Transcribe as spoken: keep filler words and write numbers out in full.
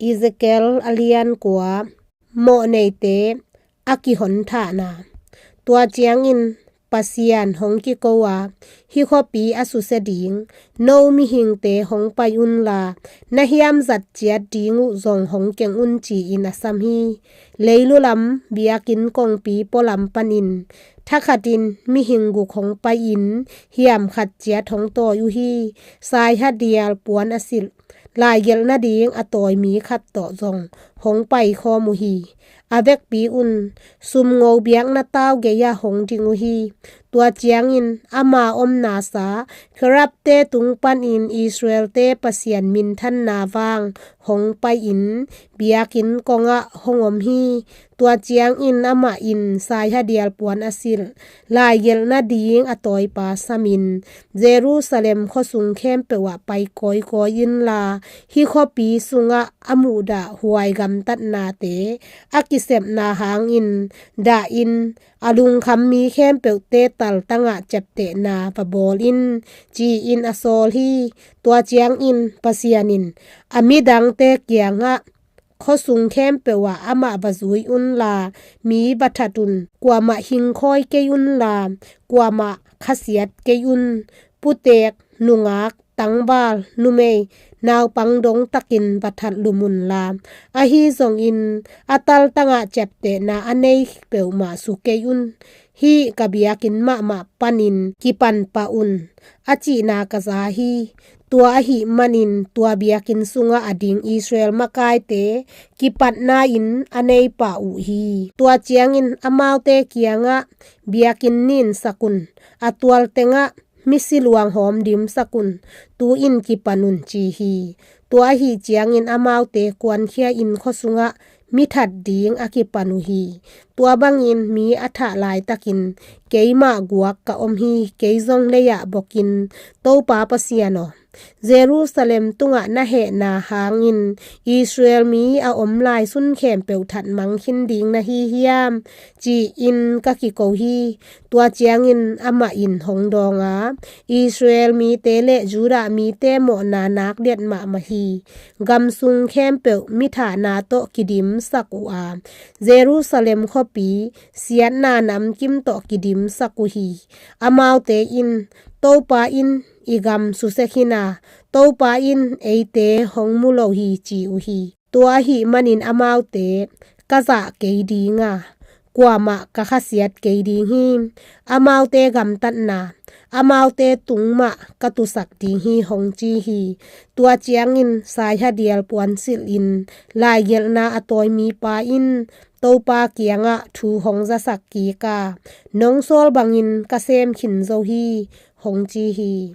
Ezekiel a lian kua. Mawhneite a kihon thahna. Tua ciangin Pasian hong kiko a, hih khuapi a susia ding no mihingte hong pai unla, na hiam zat ciat ding uh zong hong keng un, ci-in a sam hi. Leilu lam biakinn kongpi pualam panin thakhatin mihing guk hong pai-in hiam khat ciat hong tawi uh hi. Saihadial puan a silh, laigelh nading a tawi mi khat tawh zong hong paikhawm uh hi. A vekpi un sumngo biakna tau gei-ah hong ding uh hi. Tua ciangin ama omnasa kherubte tung panin Israelte Pasian minthanna vang hong pai-in biakinn kongah hong om hi. Tua ciangin amah in saihadial puan a silh, laigelh nading a tawipa samin Jerusalem khuasung khempeuh ah pai kawikawi inla, hih khuapi sungah a muhdah huai gamtatnate a kisepna hangin dahin a lungkham mi khempeuhte taltangah ciaptehna va bawl in, ci-in a sawl hi. Tua ciangin Pasian in a midangte kiangah, khuasung khempeuh ah amah va zui unla, mi va that un. Kuamah hingkhawi kei unla, kuamah khasiat kei un. Putek, nungak, tangval, numei, naupang dongtakin va that lum unla, ahi zongin a taltangah ciaptehna a nei peuhmah su kei un. Hih ka biakinn mahmah panin kipan pah un, a cihna ka za hi. Tua ahih manin tua biakinn sungah a ding Israel makaite kipatna-in a nei pah uh hi. Tua ciangin amaute kiangah, biakinn ninsak un, a tual tengah misi luanghawm dimsak un, tu-in kipan un, ci hi. Tua ahih ciangin amaute kuankhia-in khuasungah mi that ding a kipan uh hi. Tua bangin mi a thah laitakin keimah guak ka om hi. Kei zong lei-ah bokin, Topa Pasian aw, Jerusalem tungah na hehna hangin Israel mi a om lai sun khempeuh that mang khin ding na hi hiam, ci-in ka kiko hi. Tua ciangin amah in hong dawng a, Israel mite le Judah mite mawhna nak liat mahmah hi. Gam sung khempeuh mi thahna tawh kidimsak uh a, Jerusalem khuapi siatna namkim tawh kidimsak uh hi. Amaute in, Topa in i gam susia khin a, Topa in eite hong mu lo hi, ci uh hi. Tua ahih manin amaute ka zah kei ding a, kuamah ka khasiat kei ding hi. Amaute gamtatna amaute tung mah ka tusak ding hi, hong ci hi. Tua ciangin saihadial puan silhin laigelhna a tawi mipa in Topa kiangah thu hong zasak kik a, nong sawl bangin ka sem khin zo hi, hong ci hi.